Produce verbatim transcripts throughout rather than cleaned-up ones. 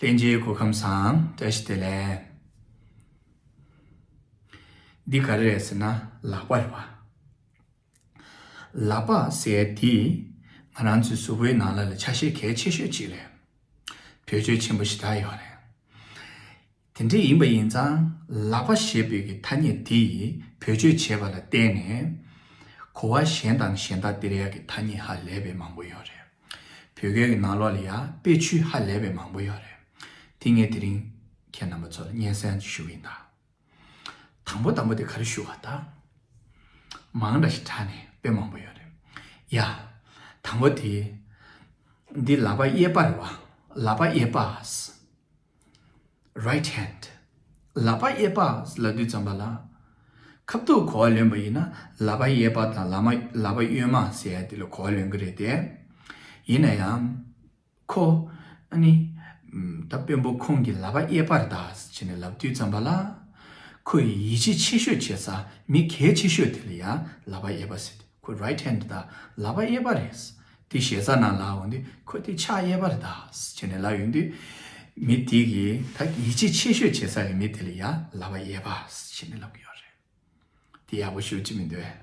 ལྷན་རྒྱས་སྐུ་ཁམས་བཟང་། བཀྲ་ཤིས་བདེ་ལེགས། འདི་ག་རེ་རེད་ཟེར་ན་ལག་པ་རེད་པ། ལག་པ་ཟེར་དེ་ང་རང་ཚོའི་གཟུགས་པོའི་ནང་ལ་ལ་ཆ་ཤས་གལ་ཆེ་ཤོས་གཅིག་རེད། བེད་སྤྱོད་ཆེན་པོ་ཞེ་དྲག་ཡོད་རེད། དེ་འདྲ་ཡིན་པ་ཡིན་ཙང་ལག་པ་ཞེས་པའི་གི་ཐ་སྙད་དེ་ཡིས་བེད་སྤྱོད་བྱས་པ་ལ་བརྟེན་ནས་གོ་བ་གཞན་དང་གཞན་དག་སྟེར་ཡག་གི་ཐ་སྙད་ཧ་ལས་པའི་མང་པོ་ཡོད་རེད། བོད་སྐད་ཀྱི་ནང་ལོགས་ལ་ཡང་དཔེ་བརྗོད་ཧ་ལས་པའི་མང་པོ་ཡོད་རེད། དེ་ངས་དེ་རིང་ཁྱེད་རྣམ་པ་ཚོ་ལ་སྙན་སེང་ཞུ་གི་ཡིན་ད། དང་པོ་དང་པོ་དེ་ག་རེ་ཞུ་བ་ད། མང་འདྲ་ཞིག་དྲངས་ནས་དཔེ་མང་པོ་ཡོད་རེད། ཡ། དང་པོ་དེ། འདི་ལག་པ་གཡས་པ་རེད་བ། ལག་པ་གཡས་པ། Right hand། ལག་པ་གཡས་པ་ལབ་དུས་ཙམ་པ་ལ། ཁ་ཐུག་གོ་བ་ལོན་པ་ཡིན་ན་ལག་པ་གཡས་པ་དང་ལག་མ་ལག་པ་གཡོན་མ་ཟེར་ཡ་དེ་ལ་གོ་བ་ལོན་གི་རེད་དེ། ཡིན་ན་ཡང་། ཁོ། ཨ་ནི། ད་དཔོན་པོ་ཁོང་གི་ལག་པ་གཡས་པར་གདའ་ཟེར་ནས་ལབ་དུས་ཙམ་པ་ལ། ཁོས་ཡིད་ཆེས་ཆེ་ཤོས་བྱེད་ས་མི་གལ་ཆེ་ཤོས་དེ་ལ་ཡང་ལག་པ་གཡས་པ་ཟེར་ཏེ། ཁོ་right hand་ད་ལག་པ་གཡས་པ་རེད། དེ་ཞེ་ས་ནང་ལ་འོང་དུས་ཁོ་དེ་ཕྱག་གཡས་པར་གདའ་ཟེར་ནས་ལབ་ཡོང་དུས། མི་དེ་གིས་ད་ཡིད་ཆེས་ཆེ་ཤོས་བྱེད་ས་གི་མི་དེ་ལ་ཡང་ལག་པ་གཡས་པ་ཟེར་ནས་ལབ་ཀྱི་ཡོད་རེད། དེ་ཡག་པོ་ཞེ་ཅིག་མི་འདུག་ཨེ།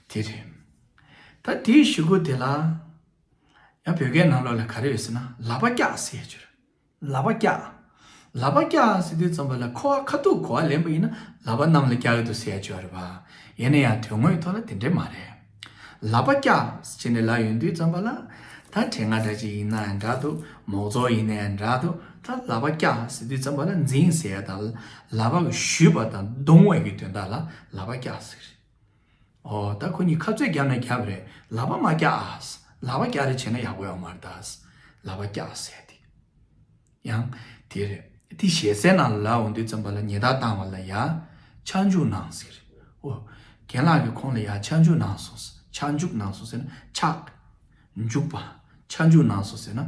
དེ་རེད། ད་དེའི་གཞུག་གུ་དེ་ལ། ཡང་བོད་སྐད་ནང་ལོགས་ལ་ག་རེ་ཡོད་ཟེར་ན་ལག་པ་བཀྱག་ཟེར་ཡ་ཅིག་ཡོད་རེད། ལག་པ་བཀྱག་ལག་པ་བཀྱག་ཟེར་དུས་ཙམ་པ་ལ་ཁོ་བ་ཁ་ཐུག་གོ་བ་ལེན་པ་ཡིན་ན་ལག་པ་གནམ་ལ་བཀྱག་གི་འདུག་ཟེར་ཡ་ཅིག་ཡོད་རེད་པ། ཡིན་ན་ཡང་དོན་དངོས་ཐོག་ལ་དེ་འདྲས་མ་རེད། ལག་པ་བཀྱག་ཟེར་ནས་ལབ་ཡོང་དུས་ཙམ་པ་ལ། ད་དྲན་ང་འདྲ་ཅིག་ཡིན་ན་ཡང་འདྲ་འདུག་མོག་མཚོ་ཡིན་ན་ཡང་འདྲ་འདུག་ད་ལག་པ་བཀྱག་ཟེར་དུས་ཙམ་པ་ལ་འཛིང་ཟེར་ཡ་དང་ལག་པ་གི་གཞུས་པ་དང་རྡུང་བའི་གི་དོན་དག་ལ་ལག་པ་བཀྱག་ཟེར། ཨོ་ད་ཁོ་གཉིས་ཁ་རྩོད་བརྒྱབ་ན་བརྒྱབ་རེད། ལག་པ་མ་བཀྱག་ཨ། ལག་པ་བཀྱག་རེ་བྱས་ན་ཡག་པོ་ཡོད་མ་རེད་ད། ལག་པ་བཀྱག་ཟེར་ཏེ། ཡང་དེ་རེད། དེ་ཞེ་སའི་ནང་ལ་འོང་དུས་ཙམ་པ་ལ་ཉེས་རྡུང་བཏང་བ་ལ་ཡ། ཆག་འཇུག་གནང་ཟེར། ཨོ། རྒན་ལགས་ཀྱིས་ཁོང་ལ་ཡ་ཆག་འཇུག་གནང་སོང་ཟེར། ཆག་འཇུག་གནང་སོང་ཟེར་ན་ཆག་འཇུག་པ། ཆག་འཇུག་གནང་སོང་ཟེར་ན།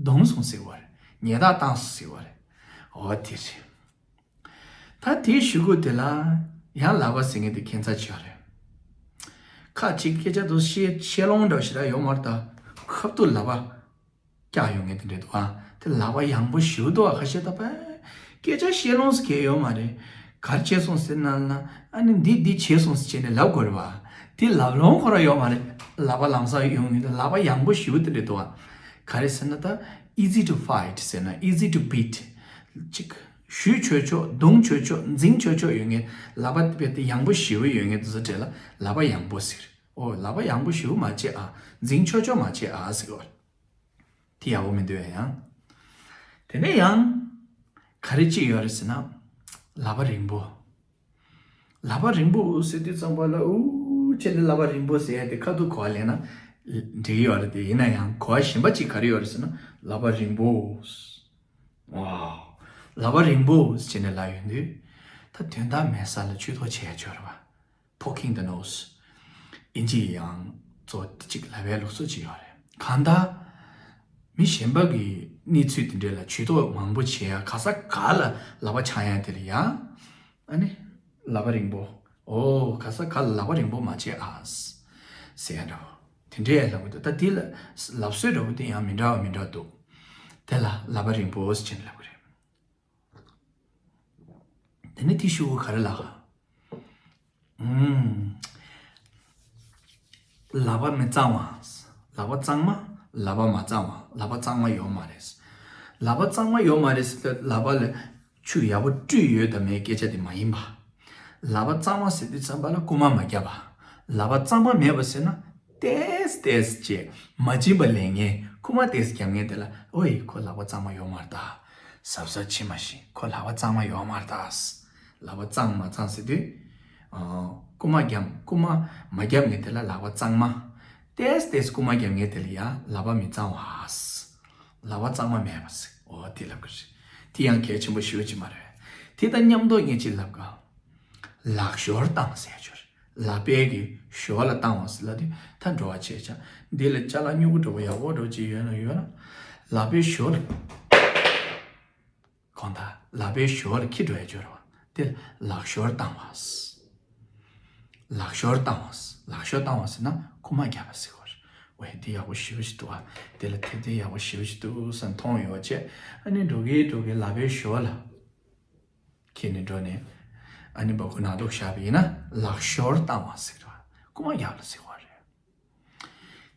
རྡུང་སོང་ཟེར་བ་རེད། ཉེས་རྡུང་བཏང་སོང་ཟེར་བ་རེད། ཨོ་དེ་རེད། ད་དེའི་གཞུག་གུ་དེ་ལ་ཡང་ལག་པ་ཟེར་མཁན་དེ་ཁྱད་མཚར་ཆེ་བ་རེད། ཁ་ཅིག་སྐད་ཆ་དུ་བཤད་བཤད་ལོང་འདྲ་བ་ཞིག་ར་ཡོད་མ་རེད་ད། ཁ་ཐུག་ལག་པ་བཀྱག་ཡོང་མཁན་དེ་འདྲ་འདུག་ཨ། དེ་ལག་པ་ཡངས་པོ་ཞེ་པོ་འདུག་ཨ། ཁ་ཤས་ད་པ་སྐད་ཆ་བཤད་ལོང་ཟེར་མཁན་ཡོད་མ་རེད། ག་རེ་བྱས་སོང་ཟེར་ན་ན་ཨ་ནི་འདི་འདི་བྱས་སོང་ཟེར་བྱས་ནས་ལབ་དགོས་རེད་བ། དེ་ལབ་ལོང་ཁོ་ར་ཡོད་མ་རེད། ལག་པ་ལམ་སང་ཡོང་ཡོང་དུས་ལག་པ་ཡངས་པོ་ཞེ་པོ་དེ་འདྲ་འདུག་ཨ། ག་རེ་ཟེར་ན་ད་easy to fight ཟེར་ན་easy to beat ཅིག་གཞུས་ཆོག་ཆོག་རྡུང་ཆོག་ཆོག་འཛིང་ཆོག་ཆོག་ཡོད་མཁན། ལག་པ་དཔེ་དེ་ཡངས་པོ་ཞེ་པོ་ཡོད་མཁན་དེ་ཚོ་གྲས་ལ་ལག་པ་ཡངས་པོ་ཟེར། ཨོ་ལག་པ་ཡངས་པོ་ཞེ་པོ་མ་བྱེད་ཨ། འཛིང་ཆོག་ཆོག་མ་བྱེད་ཨ་ཟེར་གི་བ། དེ་ཡག་པོ་མི་འདུག་ཨ་ཡང་། དེ་ནས་ཡང་ག་རེ་ཅིག་ཡོད་རེད་ཟེར་ན། ལག་པ་རིང་པོ། ལག་པ་རིང་པོ་ཟེར་དུས་ཙམ་པ་ལ་འུ་ཆེ་ལེ་ལག་པ་རིང་པོ་ཟེར་ཡ་དེ་ཁ་ཐུག་གོ་བ་ལེན་ན་འགྲིག་ཡོད་རེད་དེ། ཡིན་ན་ཡང་གོ་བ་གཞན་པ་ཅིག་ག་རེ་ཡོད་རེད་ཟེར་ན་ལག་པ་རིང་པོ། ཝའོ། ལག་པ་རིང་པོ་ཟེར་ནས་ལབ་ཡོང་དུས། ད་དོན་དག་མེད་ས་ལ་ཇུས་གཏོགས་བྱས་ཡ་ཅིག་ཡོད་རེད་བ། Poking the nose། ཨིན་ཇི་ཡང་གཙོ་བོ་གཅིག་ལབ་པའི་ལུགས་སྲོལ་གཅིག་ཡོད་རེད། གང་ལྟར། མི་གཞན་པ་གི་གནས་ཚུལ་དེ་འདྲ་ལ་ཇུས་གཏོགས་མང་པོ་བྱེད་ཡ་ག་ས་ག་ལ་ལག་པ་འཆང་ཡ་དེ་ལ་ཡ། ཨ་ནི། ལག་པ་རིང་པོ། ཨོ་ག་ས་ག་ལ་ལག་པ་རིང་པོ་མ་བྱེད་ཨ། ཟེར་ཡ་འདྲ་བོ། དེ་འདྲའི་ལབ་གི་འདུག་ད་དེ་ལ་ལབ་སྲོལ་འདྲ་བོ་དེ་ཡང་མི་འདྲ་བ་མི་འདྲ་འདུག་དེ་ལ་ལག་པ་རིང་པོ་ཟེར་ནས་ལབ་གི་རེད། དེ་ནས་དེའི་གཞུག་གུ་ག་རེ་ལབ་ག་ཨུམ། ལག་པ་མི་གཙང་བ། ལག་པ་གཙང་མ། ལག་པ་མ་གཙང་བ། ལག་པ་གཙང་མ་ཡོད་མ་རེད། ལག་པ་གཙང་མ་ཡོད་མ་རེད་ཟེར་ཏེ་ལག་པ་ལ་ཆུ་ཡག་པོ་བཀྲུས་ཡོད་དམ་མེད་སྐད་ཆ་དེ་མ་ཡིན་པ། ལག་པ་གཙང་མ་ཟེར་དུས་ཙམ་པ་ལ་རྐུ་མ་མ་བརྒྱབ་པ། ལག་པ་གཙང་མ་མེད་པ་ཟེར་ན། ཏེས་ཏེས་བྱས་མ་བྱིན་པ་ལེན་མཁན། རྐུ་མ་ཏེས་རྒྱབ་མཁན་དེ་ལ་ཨོའི་ཁོ་ལག་པ་གཙང་མ་ཡོད་མ་རེད་ད། གཟབ་གཟབ་བྱེད་མ་ཤེས། ཁོ་ལག་པ་གཙང་མ་ཡོད་མ་རེད་ད། ལག་པ་གཙང་མ་གཙང་ཟེར་དུས། ཨ། རྐུ་མ་རྒྱབ། རྐུ་མ་མ་རྒྱབ་མཁན་དེ་ལ་ལག་པ་གཙང་མ། ཏེས་ཏེས་རྐུ་མ་རྒྱབ་མཁན་དེ་ལ་ཡ་ལག་པ་མི་གཙང་བ། ལག་པ་གཙང་མ་མེད་པ་ཟེར། ཨོ་དེ་ལབ་གི་རེད། དེ་ཡང་གལ་ཆེན་པོ་ཞེ་པོ་ཅིག་མ་རེད། དེ་དང་མཉམ་དུ་ངས་ཅིག་ལབ་ག་ལག་ཞོར་བཏང་ཟེར་ཡ་ཅིག་ཡོད་རེད། ལག་པའི་གི་ཞོར་ལ་བཏང་བ་ཟེར་ལབ་དུས་ད་འགྲོ་བ་བྱས་ཀྱང་འདི་ལ་ཅ་ལག་སྨྱུ་གུ་འདྲ་པོ་ཡག་པོ་འདྲ་པོ་ཅིག་ཡོད་ན་ཡོད་ན། ལག་པའི་ཞོར་ལ། གང་ལྟར་ལག་པའི་ཞོར་ལ་འཁྱེར་འགྲོ་ཡ་ཅིག་ཡོད་རེད་བ། དེ་ལག་ཞོར་བཏང་བ། ལག་ཞོར་བཏང་བ། ལག་ཞོར་བཏང་བ་ཟེར་ན་རྐུ་མ་བརྒྱབ་པ་ཟེར་གྱི་ཡོད་རེད། ཨེ་དེ་ཡག་པོ་ཞེ་པོ་ཞིག་འདུག་ཨ། དེ་ལ་དེབ་དེ་ཡག་པོ་ཞེ་པོ་ཞིག་འདུག་བསམ་མཐོང་ཡོད་པ་བྱས། ཨ་ནི་འགྲོ་གི་འགྲོ་གི་ལག་པའི་ཞོར་ལ་ཁྱེར་ནས་འགྲོ་ནས། ཨ་ནི་སྦ་ཁུག་ནང་དུ་བཞག་པ་ཡིན་ན་ལག་ཤོར་བཏང་བ་ཟེར་བ། རྐུ་མ་རྒྱག་ལ་ཟེར་བ་རེད།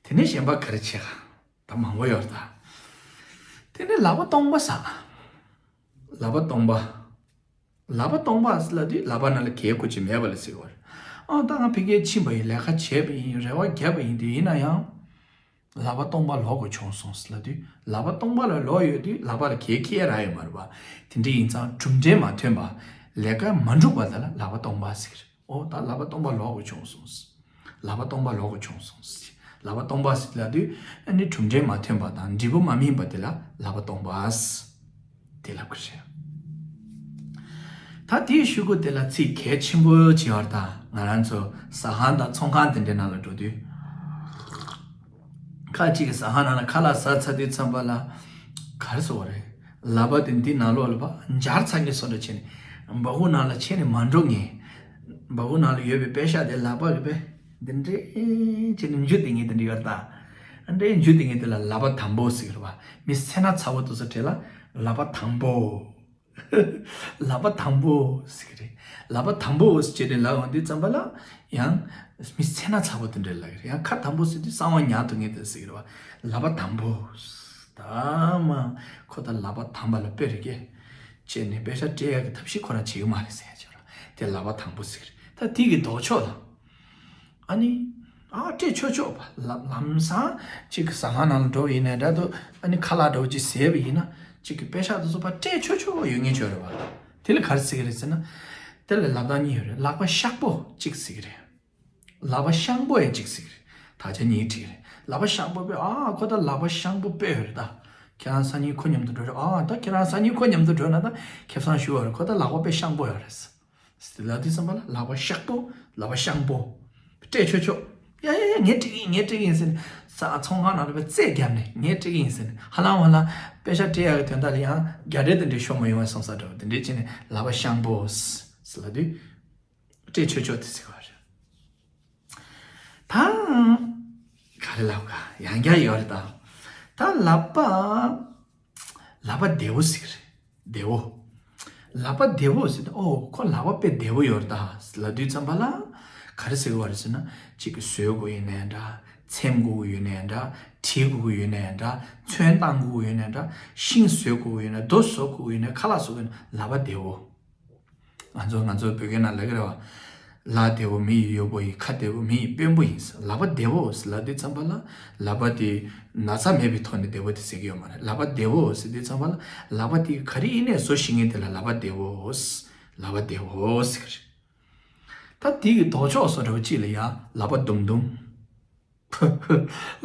དེ་ནས་གཞན་པ་ག་རེ་བྱེད་ག་ད་མང་པོ་ཡོད་རེད་ད། དེ་ནས་ལག་པ་སྟོང་པ་ཟ། ལག་པ་སྟོང་པ། ལག་པ་སྟོང་པ་ཟེར་ལབ་དུས་ལག་པ་ནང་ལ་གལ་ཁུ་ཅི་མེད་པ་ལ་ཟེར་བ་རེད། ཨ་ད་ང་ཕ་གིར་ཕྱིན་པ་ཡིན། ལས་ཀ་བྱས་པ་ཡིན། རེ་བ་བརྒྱབ་པ་ཡིན། དེ་ཡིན་ན་ཡང་ལག་པ་སྟོང་པ་ལོག་དགོས་བྱུང་སོང་ཟེར་ལབ་དུས། ལག་པ་སྟོང་པ་ལ་ལོག་ཡོད་དུས་ལག་པ་ལ་གལ་ཁེལ་རག་ཡོད་མ་རེད་པ། དེ་འདྲ་ཡིན་ཙང་གྲུབ་འབྲས་མ་ཐོན་པ། ལས་ཀ་མ་འགྲུབ་པ་དེ་ལ་ལག་པ་སྟོང་པ་ཟེར། ཨོ་ད་ལག་པ་སྟོང་པ་ལོག་དགོས་བྱུང་སོང་ཟེར། ལག་པ་སྟོང་པ་ལོག་དགོས་བྱུང་སོང་ཟེར། ལག་པ་སྟོང་པ་ཟེར་ལབ་དུས་ཨ་ནི་གྲུབ་འབྲས་མ་ཐོན་པ་དང་འབྲས་བུ་མ་སྨིན་པ་དེ་ལ་ལག་པ་སྟོང་པ་ཟེར། དེ་ལབ་ཀྱི་རེད། ད་དེའི་གཞུག་གུ་དེ་ལ་ཚིག་གལ་ཆེན་པོ་ཅིག་ཡོད་རེད་ད། ང་རང་ཚོ་ཟ་ཁང་དང་ཚོང་ཁང་དེ་འདྲའི་ནང་ལ་འགྲོ་དུས། ཁ་ཅིག་གི་ཟ་ཁང་ནང་ལ་ཁ་ལག་ཟ་ཚར་དུས་ཙམ་པ་ལ། ག་རེ་ཟེར་བ་རེད། ལག་པ་དེ་འདི་ནང་ལོགས་ལ་ཕར་འབྱར་ཚར་མཁན་བཟོ་འདྲ་བྱས་ནས། སྦ་ཁུག་ནང་ལ་ཁྱེར་ནས་མ་འགྲོ་ངས། སྦ་ཁུག་ནང་ལ་ཡོད་པའི་པེ་ཤག་དེ་ལག་པ་གི་པེ། འདི་འདྲས་བྱས་ནས་འཇུ་བསྡད་མཁན་དེ་འདྲ་ཡོད་རེད་ད། འདྲས་འཇུ་བསྡད་མཁན་དེ་ལ་ལག་པ་དམ་པོ་ཟེར་གི་རེད་པ། མི་སེར་སྣ་ཚ་པོ་དེ་ཚོ་གྲས་ལ་ལག་པ་དམ་པོ། ལག་པ་དམ་པོ་ཟེར་གི་རེད། ལག་པ་དམ་པོ་ཟེར་བྱས་ནས་ལབ་ཡོང་དུས་ཙམ་པ་ལ། ཡང་མི་སེར་སྣ་ཚ་པོ་དེ་འདྲ་ལབ་གི་རེད། ཡང་ཁ་དམ་པོ་ཟེར་དུས་གསང་བ་ཉར་ཐུབ་མཁན་དེ་ཟེར་གི་རེད་པ། ལག་པ་དམ་པོ། ད་མ་ཁོ་ད་ལག་པ་དམ་པ་ལ་དཔེ་རེད་ཀྱེ། བྱས་ནས་པེ་ཤག་སྤྲད་ཡག་གི་ཐབས་ཤེས་ཁོ་རང་བྱེད་ཀྱི་མ་རེད་ཟེར་ཡ་ཅིག་རེད། དེ་ལག་པ་དམ་པོ་ཟེར་གི་རེད། ད་དེ་གི་ལྡོག་ཕྱོགས་ལ། ཨ་ནི། ཨ་སྤྲད་ཆོག་ཆོག་པ། ལམ་ལམ་སང་གཅིག་གི་ཟ་ཁང་ནང་ལ་འགྲོ་བ་ཡིན་ནའི་འདྲ་འདུག་ཨ་ནི་ཁ་ལག་འདྲ་བོ་ཅིག་ཟས་པ་ཡིན་ན། གཅིག་གི་པེ་ཤག་དེ་ཚོ་ཕར་སྤྲད་ཆོག་ཆོག་ཡོད་མཁན་ཅིག་ཡོད་རེད་པ། དེ་ལ་ག་རེ་ཟེར་གི་རེད་ཟེར་ན། དེ་ལ་ལབ་སྟངས་གཉིས་ཡོད་རེད། ལག་པ་ཤག་པོ་གཅིག་ཟེར་གི་རེད། ལག་པ་ཤང་པོ་ཡང་གཅིག་ཟེར་གི་རེད། དག་ཆ་གཉིས་བྲིས་གི་རེད། ལག་པ་ཤང་པོ་དཔེ། ཨ་ཁོ་ད་ལག་པ་ཤང་པོ་དཔེ་ཡོད་རེད་ད། ཁྱེད་རང་སང་ཉིན་ཁོ་མཉམ་དུ་འགྲོ་རེད། ཨ་ད་ཁྱེད་རང་སང་ཉིན་ཁོ་མཉམ་དུ་འགྲོ་ན་ད་ཁེ་བཟང་ཞུ་བ་རེད། ཁོ་ད་ལག་པ་དཔེ་ཤང་པོ་ཡོད་རེད། ཟེར་ལབ་དུས་ཙམ་པ་ལ་ལག་པ་ཤག་པོ། ལག་པ་ཤང་པོ། སྤྲད་ཆོག་ཆོག་ཡ་ཡ་ཡ་ངས་སྤྲད་ཀྱི་ཡིན། ངས་སྤྲད་ཀྱི་ཡིན་ཟེར་ནས། ས་ཚོང་ཁང་ནང་ལ་བས་རྩེད་བརྒྱབ་ནས་ངས་སྤྲད་ཀྱི་ཡིན་ཟེར་ནས། ཧ་ལམ་ཧ་ལམ་པེ་ཤག་སྤྲད་ཡག་གི་དོན་དག་ལ་ཡང་རྒྱ་འབྲས་དེ་འདྲས་ཤོར་མ་ཡོང་བ་བསམ་ས་འདྲ་བོ་དེ་འདྲས་བྱས་ནས་ལག་པ་ཤང་པོ་ཟེར་ལབ་དུས། སྤྲད་ཆོག་ཆོག་དེ་ཟེར་བ་རེད། ད་ག་རེ་ལབ་ག་ཡང་བསྐྱར་ཡོད་རེད་ད། ད་ལག་པ། ལག་པ་བདེ་བོ་ཟེར་གི་རེད། བདེ་བོ། ལག་པ་བདེ་བོ་ཟེར་ཏེ། ཨོ་ཁོ་ལག་པ་དཔེ་བདེ་བོ་ཡོད་རེད་ད་ཟེར་ལབ་དུས་ཙམ་པ་ལ། ག་རེ་ཟེར་གི་ཡོད་རེད་ཟེར་ན། གཅིག་གིས་བཟོ་དགོས་ཡོད་ནའི་འདྲ། འཚེམ་དགོས་ཀྱི་ཡོད་ནའི་འདྲ། བྲིས་དགོས་ཀྱི་ཡོད་ནའི་འདྲ། ཚོན་བཏང་དགོས་ཀྱི་ཡོད་ནའི་འདྲ། ཤིང་བཟོ་དགོས་ཀྱི་ཡོད་ནའི། རྡོ་བཟོ་དགོས་ཀྱི་ཡོད་ནའི། ཁ་ལག་བཟོ་དགོས་ཡོད་ནའི། ལག་པ་བདེ་བོ། ང་ཚོ་ང་ཚོ་བོད་སྐད་ནང་ལབ་ཀྱི་རེད་བ། ལག་བདེ་བོ་མི་ཡི་གཡོག་པོ་ཡིན། ཁ་བདེ་བོ་མི་ཡི་དཔོན་པོ་ཡིན་ཟེར། ལག་པ་བདེ་བོ་ཟེར་ལབ་དུས་ཙམ་པ་ལ། ལག་པ་དེ་ན་ཚ་མེད་པའི་ཐོག་ནས་བདེ་བོ་དེ་ཟེར་གྱི་ཡོད་མ་རེད། ལག་པ་བདེ་བོ་ཟེར་དུས་ཙམ་པ་ལ། ལག་པ་དེ་ག་རེ་ཡིན་ནའི་བཟོ་ཤེས་མཁན་དེ་ལ་ལག་པ་བདེ་བོ་ཟེར། ལག་པ་བདེ་བོ་ཟེར་གྱི་རེད། ད་དེ་གི་ལྡོག་ཕྱོགས་བཟོ་འདྲ་བོ་གཅིག་ལ་ཡ་ལག་པ་དུམ་དུམ།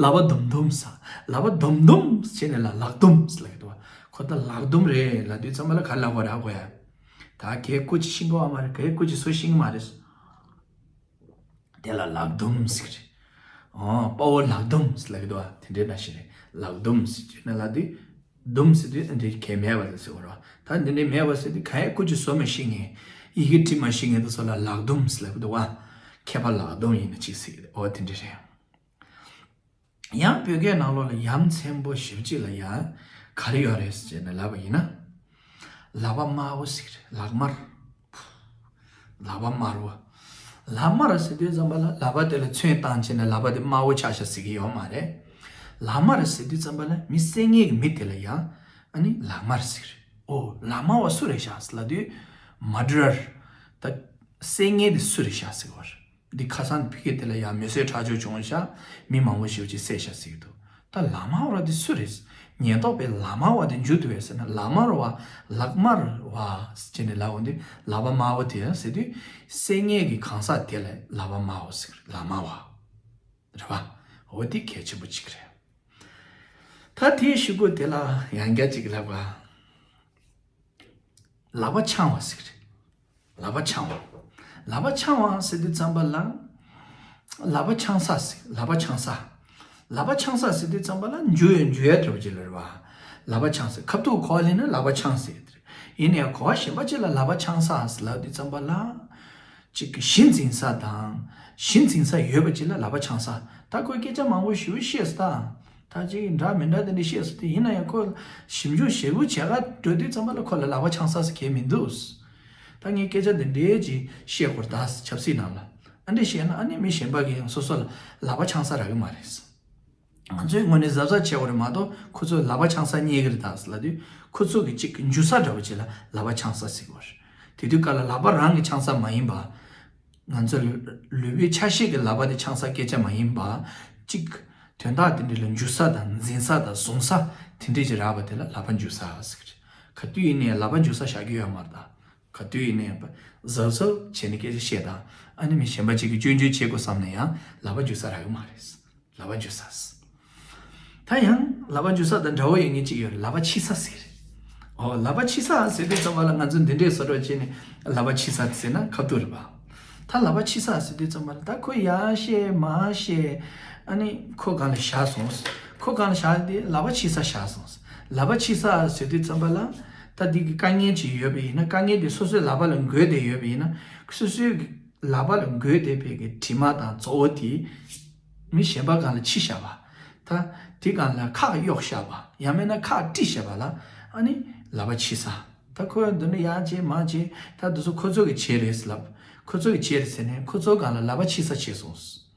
ལག་པ་དུམ་དུམ་ཟེར། ལག་པ་དུམ་དུམ་བྱས་ནས་ལ་ལག་དུམ་ཟེར་ལབ་ཀྱི་འདུག་བ། ཁོ་ད་ལག་དུམ་རེད་ལབ་དུས་ཙམ་པ་ལ་ག་རེ་ལབ་དགོས་རེད་ཧ་གོ་ཡ། ད་ཁོས་རྐུ་ཅིག་ཤེས་ཀྱི་ཡོད་མ་རེད། ཁོས་རྐུ་ཅིག་བཟོ་ཤེས་ཀྱི་མ་རེད། དེ་ལ་ལག་དུམ་ཟེར་གྱི་རེད། ཨོ་དཔའ་བོ་ལག་དུམ་ཟེར་ལབ་ཀྱི་འདུག་བ། དེ་འདྲའི་ནང་བཞིན་རེད། ལག་དུམ་ཟེར་གྱི་ནི་ལབ་དུས། དུམ་ཟེར་དུས་འདི་གལ་མེད་པ་ཟེར་གྱི་རེད་བ། ད་འདི་འདྲའི་མེད་པ་ཟེར་དུས་གང་ཡང་རྐུ་ཅིག་བཟོ་མི་ཤེས་མཁན། ཡི་གེ་འབྲི་མ་ཤེས་མཁན་དེ་ཚོ་ལ་ལག་དུམ་ཟེར་ལབ་ཀྱི་འདུག་བ། མཁས་པ་ལག་དུམ་ཡིན་ན་ཅིག་ཟེར་གྱི་རེད། ཨོ་དེ་འདྲ་རེད། ཡང་བོད་སྐད་ནང་ལོགས་ལ་ཡ་མཚན་པོ་ཞེ་པོ་ཅིག་ལ་ཡ་ག་རེ་ཡོད་རེད་ཟེར་ནས་ལབ་པ་ཡིན་ན། ལག་པ་དམར་པོ་ཟེར་གྱི་རེད། ལག་དམར། ལག་པ་དམར་པོ། ལག་དམར་ཟེར་དུས་ཙམ་པ་ལ་ལག་པ་དེ་ལ་ཚོན་བཏང་བྱས་ནས་ལག་པ་དེ་དམར་པོ་ཆགས་ཤག་ཟེར་གྱི་ཡོད་མ་རེད། ལག་དམར་ཟེར་དུས་ཙམ་པ་ལ་མི་བསད་མཁན་གྱི་མི་དེ་ལ་ཡང་ཨ་ནི་ལག་དམར་ཟེར་གྱི་རེད། ཨོ་ལག་དམར་བ་སུ་རེད་ཤག་ཟེར་ལབ་དུས། མར་ཌ་རར། ད་བསད་མཁན་དེ་སུ་རེད་ཤག་ཟེར་གྱི་ཡོད་རེད། འདི་ཁ་སང་ཕ་གི་དེ་ལ་ཡང་མེ་གསོད་ཁྲག་སྦྱོར་བྱུང་ཤག་མི་མང་པོ་ཞེ་པོ་ཅིག་བསད་ཤག་ཟེར་གྱི་འདུག་ད་ལག་དམར་བ་དེ་སུ་རེད། ཉེན་རྟོག་པས་ལག་དམར་བ་དེ་འཇུ་ཐུབ་པས་ཟེར་ན། ལག་དམར་བ། ལག་དམར་བ་ཟེར་ནས་ལབ་འོང་དུས་ལག་པ་དམར་པོ་དེ་ཟེར་དུས། བསད་མཁན་གྱི་གང་ཟག་དེ་ལ་ལག་པ་དམར་པོ་ཟེར། ལག་དམར་བ། རེད་བ། འོ་དེ་གལ་ཆེན་པོ་གཅིག་རེད། ད་དེའི་གཞུག་གུ་དེ་ལ་ཡང་བསྐྱར་གཅིག་ལབ་ག་ལག་པ་འཆང་བ་ཟེར་གྱི་རེད། ལག་པ་འཆང་བ། ལག་པ་འཆང་བ་ཟེར་དུས་ཙམ་པ་ལ། ལག་པ་འཆང་ས་ཟེར། ལག་པ་འཆང་ས། ལག་པ་འཆང་ས་ཟེར་དུས་ཙམ་པ་ལ་འཇུ་ཡ་འཇུ་ཡ་འདྲ་པོ་ཅིག་ལ་རེད་བ། ལག་པ་འཆང་ས། ཁ་ཐུག་གོ་བ་ལེན་ན་ལག་པ་འཆང་ས་ཟེར་གྱི་རེད། ཡིན་ནའི་གོ་བ་གཞན་པ་ཅིག་ལ་ལག་པ་འཆང་ས་ཟེར་ལབ་དུས་ཙམ་པ་ལ། ཅིག་གཞི་འཛིན་ས་དང་། གཞི་འཛིན་ས་ཡོད་པ་ཅིག་ལ་ལག་པ་འཆང་ས། ད་ཁོས་སྐད་ཆ་མང་པོ་ཞེ་པོ་བཤད་སོང་ད། ད་ཅིག་འདྲ་མི་འདྲ་དེ་འདྲ་བཤད་སོང་དེ། ཡིན་ན་ཡང་ཁོ་ཞིབ་འཇུག་ཞེ་པོ་བྱེད་ག་འགྲོ་དུས་ཙམ་པ་ལ་ཁོ་ལ་ལག་པ་འཆང་ས་ཟེར་གང་ཡང་མི་འདུག་ད་ངས་སྐད་ཆ་འདི་འདྲའི་ཅིག་བཤད་དགོས་རེད་ད། ཆབ་སྲིད་ནང་ལ་ཨ་འདྲ་བཤད་ན་ཨ་ནི་མི་གཞན་པ་གིས་ཡང་སོ་སོ་ལ་ལག་པ་འཆང་ས་རག་གི་མ་རེད། ང་ཚོའི་ངོས་ནས་གཟབ་གཟབ་བྱེད་དགོས་རེད་མ་གཏོགས། ཁོ་ཚོས་ལག་པ་འཆང་ས་རྙེད་ཀྱི་རེད་ད་ཟེར་ལབ་དུས། ཁོ་ཚོ་གི་ཅིག་འཇུ་ས་འདྲ་བོ་ཅིག་ལ་ལག་པ་འཆང་ས་ཟེར་གྱི་ཡོད་རེད། དེ་དུས་སྐབས་ལ་ལག་པ་རང་གིས་འཆང་ས་མ་ཡིན་པ། ང་ཚོ་ལུས་པོའི་ཆ་ཤས་ཀྱི་ལག་པ་དེ་འཆང་ས་སྐད་ཆ་མ་ཡིན་པ། ཅིག་དོན་དག་དེ་འདྲ་ལ་འཇུ་ས་དང་འཛིན་ས་དང་བཟུང་ས་དེ་འདྲ་ཅིག་རག་པ་དེ་ལ་ལག་པ་འཇུ་ས་ཟེར་གྱི་རེད། ག་དུས་ཡིན་ནའི་ལག་པ་འཇུ་ས་བཞག་གི་ཡོད་མ་རེད་ད། ག་དུས་ཡིན་ནའི་གཟབ་གཟབ་བྱས་ནས་སྐད་ཆ་བཤད་དང་། ཨ་ནི་མི་གཞན་པ་ཅིག་གིས་སྐྱོན་བརྗོད་བྱེད་དགོས་བསམ་ན་ཡང་ལག་པ་འཇུ་ས་རག་གི་མ་རེད། ལག་པ་འཇུ་ས། ད་ཡང་ལག་པ་འཇུ་ས་དང་འདྲ་བོ་ཡོད་མཁན་ཅིག་ཡོད་རེད། ལག་པ་ཕྱི་ས་ཟེར། ཨོ། ལག་པ་ཕྱི་ས་ཟེར་དུས་ཙམ་པ་ལ་ང་ཚོ་འདི་འདྲའི་བཟོ་འདྲ་བྱས་ནས་ལག་པ་ཕྱི་ས་ཟེར་ན་ཁ་ཐུག་རེད་པ། ད་ལག་པ་ཕྱི་ས་ཟེར་དུས་ཙམ་པ་ལ་ད་ཁོ་ཡར་བཤད་མར་བཤད། ཨ་ནི་ཁོ་སྒང་ལ་བཞག་སོང་། ཁོ་སྒང་ལ་བཞག་དེ་ལག་པ་ཕྱི་ས་བཞག་སོང་། ལག་པ་ཕྱི་ས་ཟེར་དུས་ཙམ་པ་ལ། ད་འདི་གི་དཀའ་ངལ་ཅིག་ཡོད་པ་ཡིན་ན། དཀའ་ངལ་དེ་སོ་སོའི་ལག་པ་ལ་འགོས་བསྡད་ཡོད་པ་ཡིན་ན། སོ་སོའི་གི་ལག་པ་ལ་འགོས་བསྡད་པའི་གི་དྲི་མ་དང་བཙོག་པ་དེ་མི་གཞན་པ་སྒང་ལ་ཕྱི་བཞག་པ། ད་དེ་སྒང་ལ་ཁག་གཡོགས་བཞག་པ། ཡང་མིན་ན་ཁག་དཀྲིས་བཞག་པ་ལ་ཨ་ནི་ལག་པ་ཕྱི་ས། ད་ཁོས་འདི་འདྲ་ཡར་བྱས་མར་བྱས། ད་འདི་ཚོ་ཁོ་ཚོ་གི་བྱས་རེད་ལབ། ཁོ་ཚོ་གི་བྱས་རེད་ཟེར་ནས་ཁོ་ཚོ་སྒང་ལ་ལག་པ་ཕྱི་ས་བྱས་སོང་།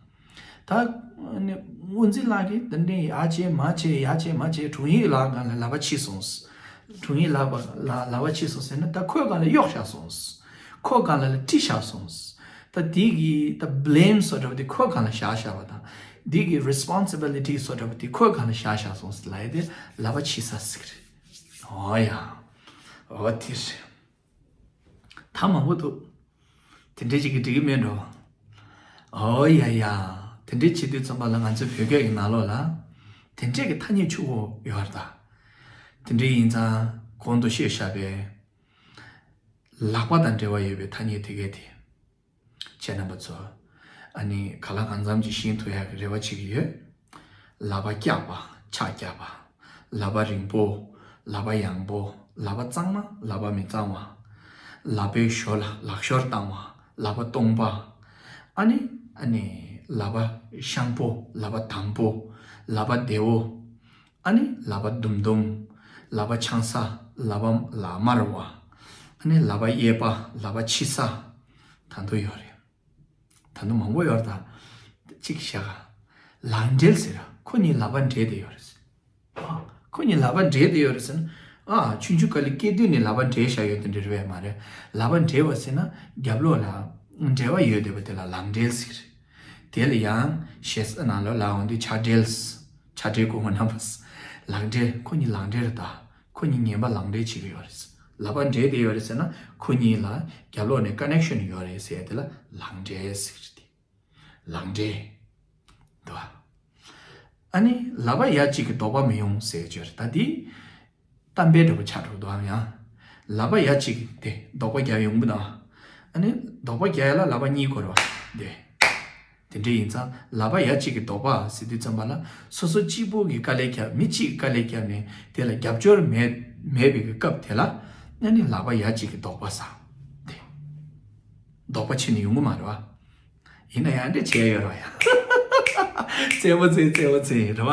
ད་ནི་དབུ་འཛིན་ལགས་ཀྱིས་འདི་འདྲའི་ཡར་བྱས་མར་བྱས་ཡར་བྱས་མར་བྱས། དྲུང་ཡིག་ལགས་སྒང་ལ་ལག་པ་ཕྱིས་སོང་། དྲུང་ཡིག་ལགས་པ་ལ་ལག་པ་ཕྱིས་སོང་ཟེར་ན། ད་ཁོའི་སྒང་ལ་གཡོགས་བཞག་སོང་། ཁོའི་སྒང་ལ་དཀྲིས་བཞག་སོང་། ད་འདི་གི་ད་བྷི་ལེམ་བཟོ་འདྲ་བོ་དེ་ཁོའི་སྒང་ལ་བཞག་བཞག་པ་དང་། འདི་གི་རི་སི་པོན་སི་བི་ལི་ཊི་བཟོ་འདྲ་བོ་དེ་ཁོའི་སྒང་ལ་བཞག་བཞག་སོང་ལབ་ཡ་དེ་ལག་པ་ཕྱིས་ས་ཟེར་གི་རེད། ཨོ་ཡ། ཨོ་དེ་རེད། ད་མང་པོ་འདུག་དེ་འདྲས་ཅིག་གིས་འགྲིག་གི་མེད་འགྲོ། ཨོ་ཡ་ཡ། དེ་འདྲས་བྱེད་དུས་ཙམ་པ་ལ་ང་ཚོའི་བོད་སྐད་ཀྱི་ནང་ལོགས་ལ་དེ་འདྲས་ཀྱི་ཐ་སྙད་ཆུང་བོ་ཡོད་རེད་ད། དེ་འདྲས་ཡིན་ཙང་གོང་དུ་བཤད་བཞག་པའི་ལག་པ་དང་འབྲེལ་བ་ཡོད་པའི་ཐ་སྙད་དེ་གས་དེ། ཁྱེད་རྣམ་པ་ཚོ། ཨ་ནི་གང་ལ་གང་འཚམ་ཅིག་ཤེས་ཐུབ་ཡག་གི་རེ་བ་བྱེད་ཀྱི་ཡོད། ལག་པ་སྐྱག་པ། ཕྱག་སྐྱག་པ། ལག་པ་རིང་པོ། ལག་པ་ཡང་པོ། ལག་པ་གཙང་མ། ལག་པ་མི་གཙང་བ། ལག་པའི་ཞོར་ལ་ལག་ཤོར་བཏང་བ། ལག་པ་སྟོང་པ། ཨ་ནི། ཨ་ནི། ལག་པ་ཤང་པོ། ལག་པ་དམ་པོ། ལག་པ་བདེ་བོ། ཨ་ནི་ལག་པ་དུམ་དུམ། ལག་པ་འཆང་ས། ལག་པ་ལག་དམར་བ། ཨ་ནི་ལག་པ་གཡས་པ། ལག་པ་ཕྱི་ས། ད་དུང་ཡོད་རེད། ད་དུང་མང་པོ་ཡོད་རེད་ད། གཅིག་བཤད་ག་ལག་འབྲེལ་ཟེར་ར། ཁོ་གཉིས་ལག་པ་འབྲེལ་བསྡད་ཡོད་རེད་ཟེར། ཨ། ཁོ་གཉིས་ལག་པ་འབྲེལ་བསྡད་ཡོད་རེད་ཟེར་ན། ཨ། ཆུང་ཆུང་དཀའ་ལས་སྐྱེས་དུས་ནས་ལག་པ་འབྲེལ་བཞག་ཡོད་དེ་འདྲ་རེད་པས་མ་རེད། ལག་པ་འབྲེལ་བ་ཟེར་ན་རྒྱབ་ལོགས་ལ་འབྲེལ་བ་ཡོད་བསྡད་པ་དེ་ལ་ལག་འབྲེལ་ཟེར། དེ་ལ་ཡང་ཞེ་ས་ནང་ལོགས་ལ་འོང་དུས་ཕྱག་འབྲེལ། ཕྱག་འབྲེལ་གོ་ངོ་རྣམ་པ། ལག་འབྲེལ། ཁོ་གཉིས་ལག་འབྲེལ་རེད་ད། ཁོ་གཉིས་ངན་པ་ལག་འབྲེལ་བྱེད་ཀྱི་ཡོད་རེད། ལག་པ་འབྲེལ་བསྡད་ཡོད་རེད་ཟེར་ན་ཁོ་གཉིས་ལ་རྒྱབ་ལོགས་ནས་ཀ་ནེག་ཤན་ཡོད་རེད་ཟེར་ཡ་དེ་ལ་ལག་འབྲེལ་ཟེར་གྱི་རེད་དེ། ལག་འབྲེལ། འདུག་ཨ། ཨ་ནི་ལག་པ་ཡ་གཅིག་གིས་རྡོག་པ་མི་ཡོང་ཟེར་གྱི་རེད་ད་དེ། གཏམ་དཔེ་འདྲ་པོ་ཆགས་འགྲོ་འདུག་ཨ། ཡང་། ལག་པ་ཡ་གཅིག་གིས་དེ་རྡོག་པ་རྒྱག་ཡོང་གི་དང་། ཨ་ནི་རྡོག་པ་རྒྱག་ཡ་ལ་ལག་པ་གཉིས་དགོས་རེད་པ། དེ། དེ་འདྲ་ཡིན་ཙང་ལག་པ་ཡ་གཅིག་གིས་རྡོག་པ་ཟེར་དུས་ཙམ་པ་ལ་སོ་སོ་གཅིག་པོ་གིས་དཀའ་ལས་བརྒྱབ། མི་གཅིག་གིས་དཀའ་ལས་བརྒྱབ་ནས་དེ་ལ་རྒྱབ་སྐྱོར་མེད་མེད་པའི་གི་སྐབས་དེ་ལ་ཨ་ནི་ལག་པ་ཡ་གཅིག་གིས་རྡོག་པ་ཟ། དེ། རྡོག་པ་ཕྱིན་ནས་ཡོང་གི་མ་རེད་པ། ཡིན་ན་ཡང་འདྲ་བྱས་ཡོད་རེད་པ་ཡ། རྩེད་མོ་རྩེ་རྩེད་མོ་རྩེ་རེད་པ།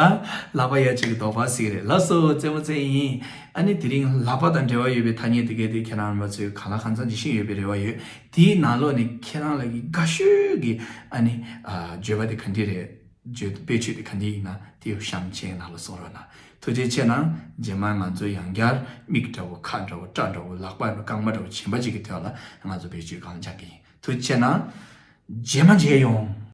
ལག་པ་ཡ་གཅིག་གིས་རྡོག་པ་ཟེར་གི་རེད། ལགས་སོ། རྩེད་མོ་རྩེ་ཡིན། ཨ་ནི་དེ་རིང་ལག་པ་དང་འབྲེལ་བ་ཡོད་པའི་ཐ་སྙད་དེ་གས་དེ་ཁྱེད་རང་རྣམ་པ་ཚོས་གང་ལ་གང་འཚམ་ཅིག་ཤེས་ཡོད་པའི་རེ་བ་ཡོད། དེའི་ནང་ལོགས་ནས་ཁྱེད་རང་ལ་གི་དགའ་ཤོས་ཀྱི་ཨ་ནི་ཨ། བརྗོད་པ་དེ་ག་འདྲ་རེད། བརྗོད་དཔེ་ཆོས་དེ་ག་འདྲ་ཡིན་ན་དེ་གཤམ་མཆན་ནང་ལ་གསུང་རོགས་གནང་། ཐུགས་རྗེ་ཆེ་གནང་། རྗེས་མ་ང་ཚོ་ཡང་བསྐྱར་མིག་འདྲ་བོ་ཁ་འདྲ་བོ་སྐྲ་འདྲ་བོ་ལག་པ་རྐང་པ་འདྲ་བོ་གཞན་པ་ཅིག་གི་ཐོག་ལ་ང་ཚོ་བེད་སྤྱོད་གང་ལ་སྦྱང་གི་ཡིན། ཐུགས་རྗེ་ཆེ་གནང་། རྗེས་མ་མཇལ་ཡོང་།